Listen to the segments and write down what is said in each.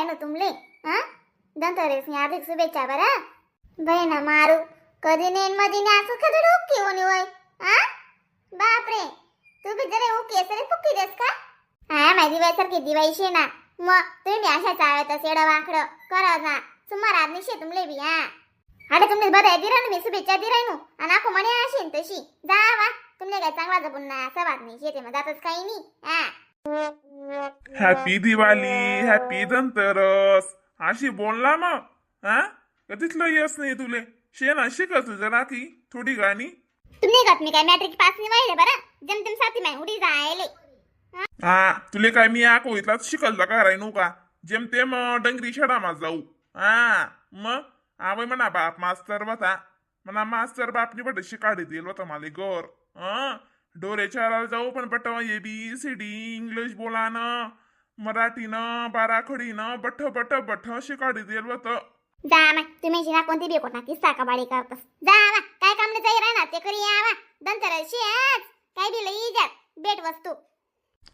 राहिनो तुमले. हा, धनतेरसनी हार्दिक शुभेच्छा बरं. बहिणा मारू, कधी नेन मधी ने असं कधी डोकी होणी वय. हा, बापरे, तू बी जरा ओके सरे फुकी देस का? हा, माझी दिवाळीसारखी दिवाळी शे ना. मग तुम्ही बी अशा चावत येडं वाकडं करा ना. सुमार आदमी शे तुमले बी. हा, अरे तुमले बरं दिरा मी शुभेच्छा दिरायनू आणि आखो म्हणे अशीन तशी जावा. तुमले काय चांगला जपून ना सवाद नाही शेते मग जातच काही नाही. हा. हॅपी दिवाळी, हॅपी धनतेरस अशी बोलला मग. हा, कधीच यस नाही तुले शेण अशी का तुझं राखी थोडी गाणी. तुम्ही गत मी काय मॅट्रिक पास नाही व्हायले बरं, जमतेम साथी माय उडी जायले. हा, तुले काय मी आको इथलाच शिकल का राहिनू का? जेमतेम डंगरी शेडा मा जाऊ. हा, मग आवय म्हणा बाप मास्तर होता म्हणा, मास्तर बापनी बट शिकाडी दिल होता मला गोर. हा, डोरे चाराला जाऊ पण but A B C D English बोलानं, मराठीनं, बाराखडीनं बठ बठ बठ शिकाडी दिल होतं. जा मा, तुम्ही ना कोणती बेकोट ना किस्सा कबाडी करतस. जा वा, काय काम नाही जाई राहणार ते करी यावा. नंतर शेच काय बी लई जात भेट वस्तू.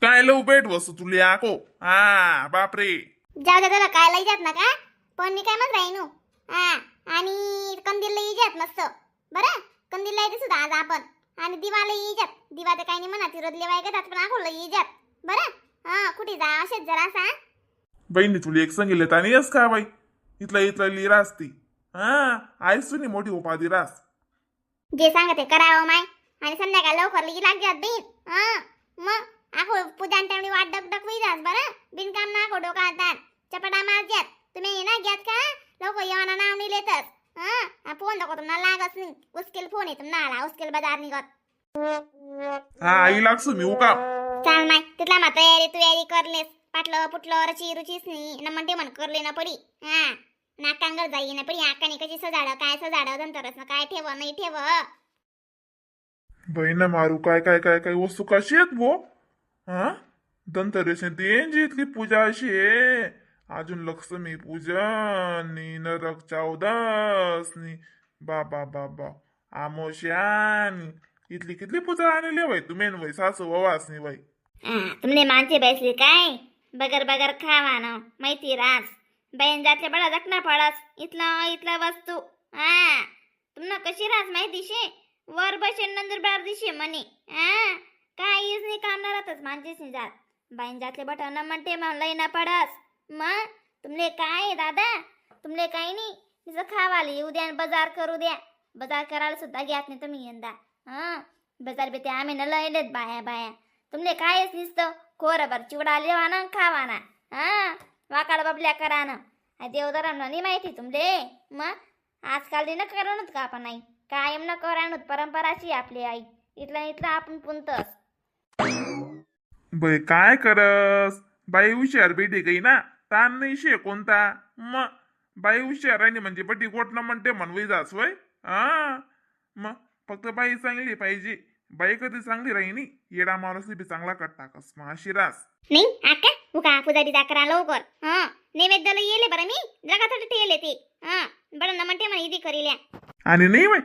काय लव भेट वस्तू तुले आको? हा, बापरे. जाऊ द्या त्याला, काय लई जात ना का? पण मी काय म्हणत राहीनू. हा, आणि कंदील लई जात मस्त बरं. कंदील लई सुद्धा आज आपण आणि दिवा लई जात. दिवा तर काही नाही म्हणा, तिरद लेवाय का पण आखो लई जात बरं. हा, कुठे जा असेच जरासा. बहिणी, तुला एक सांगितलं आणि यस का बाई इथला इथला ली रास ती. हा, आईस तुनी मोठी उपाधी रास. जे सांगते करावं माय. आणि संध्याकाळ लवकर लगी लाग जात बहीण. हा, मग आखो पूजा टाइमली वाट डक डक होई जास बरं. बिनकाम ना आखो डोका हातात चपाटा मार जात. तुम्ही ना घ्यात का लवकर येवाना नाव नाही लेतच. हा, फोन नको तुम्हाला लागच नाही. उचकेल फोन आहे तुम्हाला, उचकेल बाजार निघत. हा, आई लागसू मी उका. चाल माय, तिथला मा तयारी तुयारी करलेस पाटलं पुटलं रची रुचीच नाही ना म्हणते म्हण करले ना पडी. हा, नाकांगर जाई ना पडी. आकाने कशी सजाड काय सजाड नंतरच ना काय ठेव नाही ठेव. बहीण मारू, काय काय काय काय वस्तू कशी आहेत भो. हा, दंतरेस जी इथली पूजा अशी आहे. अजून लक्ष्मी पूजन नी नरक चौदस नी बाबा बाबा आमोश्यान इथली कितली पूजा आणली बाई तुम्ही वय सासू ववासनी बाई. हा, तुमले माणसे बैसले काय बगर बगर खावा ना माहिती रास बहीण जातले बडा जखना पडस इथलं इथलं वस्तू. हा, तुमना कशी रास माहिती शे वर बसेन नंदुरबार दिशे म्हणे. हा, काहीच नाही काम ना राहतच माणसेच नाही जात. बाईन जातले बटा न म्हणते मग लई ना पडस. मग तुमले काय आहे दादा? तुमले काही नाही, तिचं खावाले येऊ द्या आणि बाजार करू द्या. बाजार करायला सुद्धा घ्यात नाही तुम्ही यंदा. हा, बाजार बी ते आम्ही न लयलेत बाया बाया. तुमले कायच दिसतं खोरभर चिवडा लेवाना खावाना. हा, वाकाड बाबल्या करानं देवधरांना नाही माहिती तुमले. मग आजकाल न करणच का आपण आई कायम न कराणूत परंपराची आपली आई इथलं इथलं आपण पुंतस. बाई काय करस बाई, हुशार बेटी काही ना ताण नाही शे कोणता. मग बाई हुशार आहे म्हणजे बटी गोट न म्हणते म्हणवई जास वय. हा, मग फक्त बाई चांगली पाहिजे. बाई कधी चांगली राही येडा माणूस बी चांगला कट टाकस मग अशी रास. नाही आका, उका पूजा बिजा करा लवकर. हा, नैवेद्याला येले बरं मी जगा थोडं ठेवले ते. हा, बरं न म्हणते म्हणे इदी करील्या. आणि नाही बाई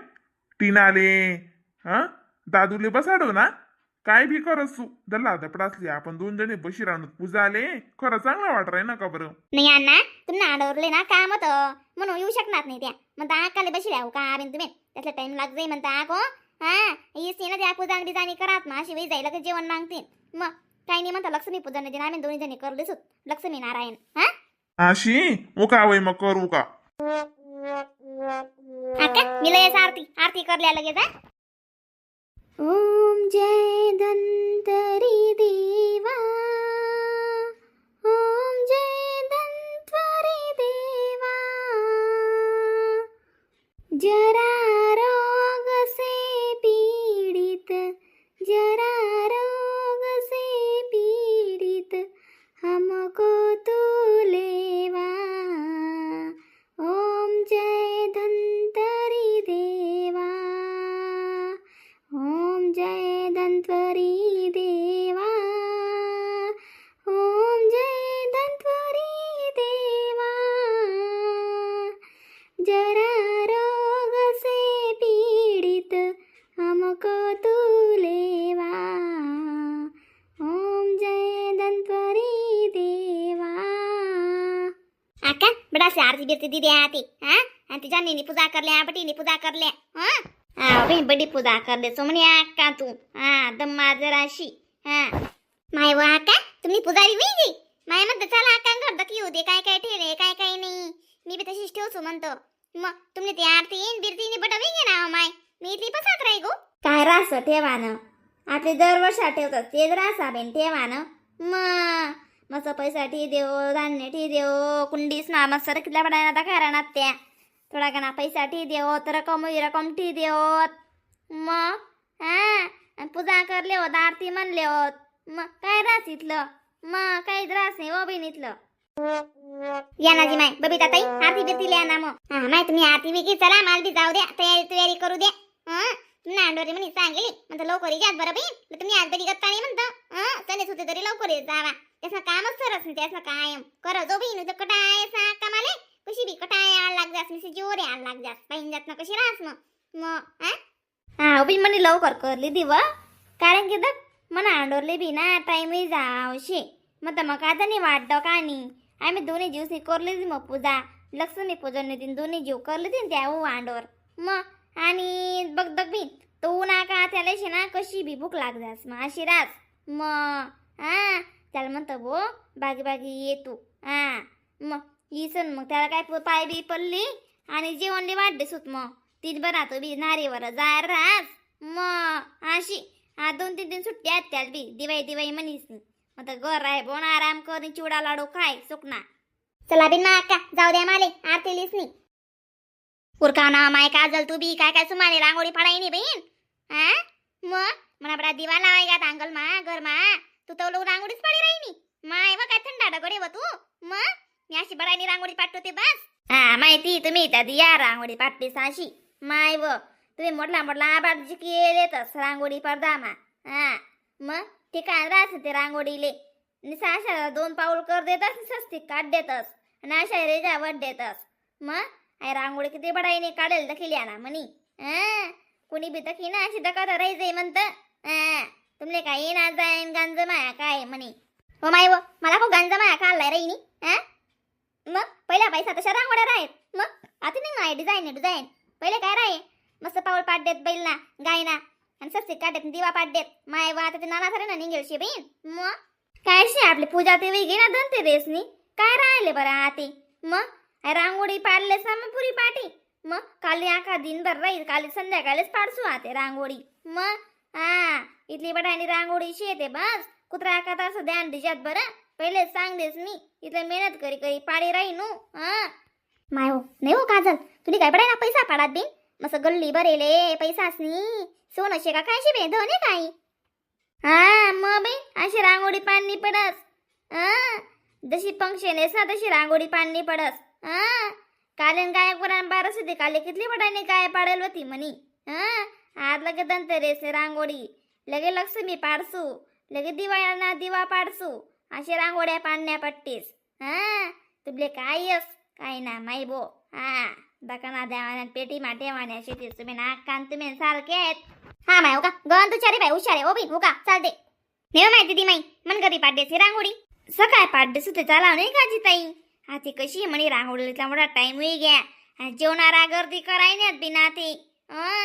टीना आले. हा, दादूले बसाडो ना काय बी करस तू दल्ला दपडासली आपण दोन जणी बशी राहणू पूजा आले खरं चांगलं वाट राही ना का बरं? नाही अण्णा, तुम्हाला अडवले ना काम होतं म्हणून येऊ शकणार नाही त्या. म्हणता आकाले बशी राहू का बिन तुम्ही त्यातला टाइम लाग जाई म्हणता आको. हा, येस ना त्या पूजा बिजानी करात मग अशी वेळ जायला का जेवण मागतील. मग काही नाही म्हणता लक्ष्मी पूजन दिन आम्ही दोन्ही जणी करले सुत लक्ष्मी नारायण. हा. अशी उका वय मग करू का? आका, मी लगेच आरती आरती करल्या लगेच. हा, ओम जय धन्वंतरी देवा, ओम जय धन्वंतरी देवा. जरा रोग से पीडित, जरा रोग से पीडित हमको तू लेवा. ओम जय धन्वंतरी देवा, ओम जय धन्वंतरी. बडासे आरती बिरती दिदी आती. हा, आणि ती जानीनी पूजा करल्या, बटीनी पूजा करल्या. हा हा बहीण, बडी पूजा करले सोमणी अक्का तू. हा, दम्मा जराशी. हा माय वा अक्का, तुम्ही पुजारी होई. माय म्हणते चला अक्का घर दखी होते, काय काय ठेवले काय काय नाही. मी बी तशीच ठेवतो म्हणतो. मग तुम्ही ती आरती येईन बिरती बटवी घे ना. माय, मी इथली पसात राही गो. काय रास ठेवानं, आपले दर वर्षा ठेवतात तेच रासा बेन ठेवानं. मग मस्त पैसा ठी देव, धान्य ठी देव, कुंडीस ना मस्त कितल्या पडायला आता घराणात त्या थोडा घणा पैसा ठी देव, तर रकम रकम ठी देव. मग हा, आणि पूजा करले होत, आरती म्हणले होत. मग काय रास इथलं? मग काही त्रास नाही हो बहीण इथलं. या ना जी माय बबिता ताई, आरती बिरती लिया ना मग. हा माय, तुम्ही आरती बिकी चला, माल बी जाऊ द्या, तयारी तयारी करू द्या. हा, तुम्ही अंडोरी म्हणे सांगेली म्हणतं लवकर जात बरं बहीण. मग तुम्ही आज बरी गत्ता नाही म्हणतं. हा, चलेच होते तरी लवकर येत जावा. त्यासनं कामच सरस नाही, त्यासनं कायम कर जो बहीण तर कटाय सा कामाले कशी बी कटाय यायला लाग जास, मिसे जोर यायला लाग जास बहीण जात ना कशी राहस मग. मग हा हा बी म्हणे लवकर करली दिव, कारण की दक मना अंडोरले बी ना टाइमही जावशे. मग तर मग आता नाही वाटतं का नाही. आम्ही दोन्ही जीवसी करली मग पूजा, लक्ष्मी पूजन दिन दोन्ही जीव करले तीन त्या आंडोर. मग आणि बघ दग बी तो ना का त्याला शे ना कशी बी भूक लाग जास मग अशी रास. मग हा, त्याला म्हणतो बो बागी बागी ये तू. हा, मग इसन मग त्याला काय पाय बी पडली आणि जेवण वाढले सुत. मग तीन बरा तो बी नारीवर जाय रास. मग अशी हा 2-3 दिन सुट्टी आहेत त्याला बी, दिवाळी दिवाळी म्हणीस. मग तर घर आहे बोन, आराम कर, चिवडा लाडू खाय सुकना. चला बिन मा अक्का, जाऊ द्या माले आरती लिसनी. उरका ना माय काजल, तू बी काय काय सुमाने रांगोळी पाडाय नाही बहीण. हा, मग म्हणा बडा दिवा लावाय का अंगल मा घर मा, तू तर लोक रांगोळीच पाडी राहिनी. माय व काय थंडा डगडे व तू. मग मी अशी बडायनी रांगोळी पाठवते बस. हा माहिती, तुम्ही त्या दिया रांगोळी पाठते साशी. माय व, तुम्ही मोठला मोठला आबाड केले तस रांगोळी पडदा मा. हा, मग ते काय राहत ते रांगोळीले निसा अशा दोन पाऊल कर देतस, सस्ती काढ देतस आणि अशा रेजा वट देतस. मग आई रांगोळी किती बडाईने काढेल दखिली ना म्हणी. हा, कोणी बी तकी ना अशी दकात राहायचंय म्हणत. तुमले काय येणार जाईन गांज माया काय म्हणे. हो माय व, मला को गांजा माया खाल्लाय रईनी. हा, मग पहिला पैसा तशा रांगोळ्या राहत. मग आता नाही माय डिझाईन डिझाईन. पहिले काय राहे, मस्त पाऊल पाठ देत बैल ना गाय ना आणि सस्ते काढत दिवा पाठ देत. माय वा, आता ते नाना सारे ना निघेल शे बहीण. मग काय शे आपली पूजा ते वेगळी ना धनते रेसनी काय राहिले बरं आते. मग रांगोळी पाडले सा मग पुरी पाटी. मग काली आखा दिनभर राहील, काली संध्याकाळीच पाडसू आते रांगोळी. मग हा, इथली बटाणी रांगोळी शेते बस. कुत्रा आका असं ध्यान दिशात बरं, पहिले सांग देस मी. इथलं मेहनत करी करी पाडी राही नू. हा माय हो, नाही हो काजल, तुला काय पडाय ना पैसा पाडात बिन. मस्त गल्ली भरेले पैसाच नी सोनं शे का काय शे बे धने काय. हा मग बे अशी रांगोळी पाडणी पडस. हा, जशी फंक्शन आहेस ना तशी रांगोळी पाडणी पडस. हा, कालन गाय पुराण बारस होती काले कितली पडाने गाय पाडेल होती म्हणी. हा, आज लगे दंतरेस रांगोळी, लगे लक्ष्मी पाडसू, लगे दिवाळाना दिवा पाडसू, अशी रांगोळ्या पाडण्या पट्टीस. हा, तुमले काय यस काय ना माई बो. हा, दकाना द्यावाना पेटी मा ठेवाण्या शेती तुम्ही ना कान तुम्ही सारखे आहेत. हा माय हो का गण तुचारे बाई हुशार आहे. ओ बाई हो का चालते नाही हो माहिती ती माई मन कधी पाडदेसी रांगोळी सकाळ पाडदेस होते चालाव नाही काजी ताई. हा ती कशी म्हणे रांगोळीला मोठा टाइम होई गया आणि जेवणारा गर्दी कराय नाही बिना ते.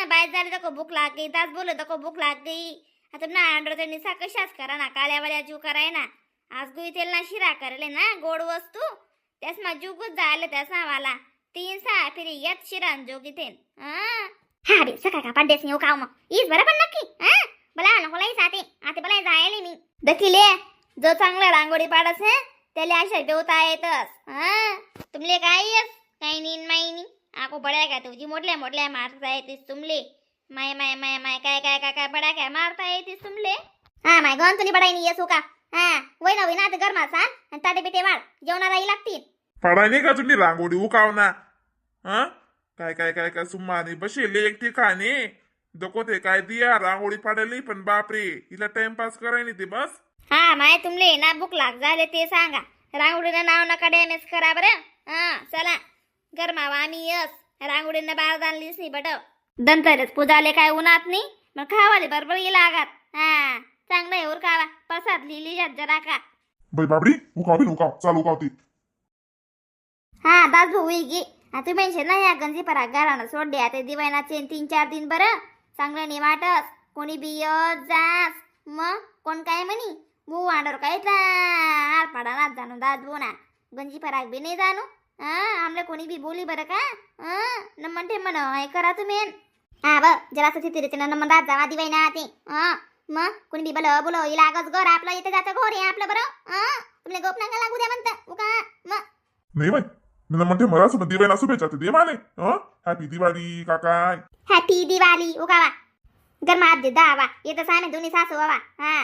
बाय झाले तर भूक लाग गई, तास बोललो तर भूक लाग गई. आता ना अंडर तर निसा कशाच करा ना काळ्यावाल्या जीव कराय ना. आज गुई तेल ना शिरा करले ना गोड वस्तू त्यास मा जुगूच झाले त्यास नावाला तीन सहा फिरी येत शिरान जोगी तेन. हा हा बे सकाळ का पाड्यास नाही का मग ईच बरोबर नक्की. हा बला नको लाई साते आते बला जायले मी दखिले. जो चांगला रांगोळी पाडस हे त्याला अशा देवता येतस. हा तुमले काय येस काही नीन माईनी आको बड्या काय तुझी मोठल्या मोठल्या मारता येतीस तुमले. माय माय माय माय काय काय काय काय बड्या काय मारता येतीस तुमले. हा माय गण तुनी बडाई येस हो का. हा वय ना वय ना आता गरमा सान आणि ताटे बिटे वाढ जेवणाराही लागतील. पाडाय नाही का तुम्ही रांगोळी उकाव ना. हा काय काय काय काय सुमाने बसेल एक ठिकाणी दको ते काय दिया रांगोळी पाडायली पण बापरे हिला टाइमपास कराय नाही ते बस. हा माय तुमले ना भूक लाग झाले ते सांगा, रांगोळीनं नाव नका डॅमेज करा बरं. हा चला गरमावा आम्ही यस रांगोळीनं बाहेर आणलीच नाही बटव दंतरच पूजाले काय उन्हात नाही मग खावाले बरोबर ये लागात. हा चांगलं आहे खावा प्रसाद लिहिली जात जरा का. बाई बाबडी उकाव बिन उकाव चाल उकावती. हा हा दाजू होई गी. तुम्ही शे ना या गंजी परा घरानं सोड द्या ते दिवाळीचे 3-4 दिन बरं चांगलं नाही वाटस. कोणी बी येत जास, मग कोण काय म्हणी मू वांडर काय आर पाडा जाणू दाजू ना गंजी फराक बी नाही जाणू. हा आमले कोणी बी बोली बरं का. हा न म्हणते म्हण हे करा तुम्ही. हा ब जरासं तिथे रे नंबर रात जावा दिवाई ना ते. हा मग कोणी बी बल बोलो लागच घर आपलं इथे जातं घर आहे आपलं बरं. हा तुमले गोप नका लागू द्या म्हणतं उका मग. नाही बाई, मी म्हणते मला सुद्धा दिवाळीला शुभेच्छा ते दे माने. हॅपी दिवाळी काका. हॅपी दिवाळी उकावा गरमा हात दे दावा येत सामे दोन्ही सासू बाबा. हा.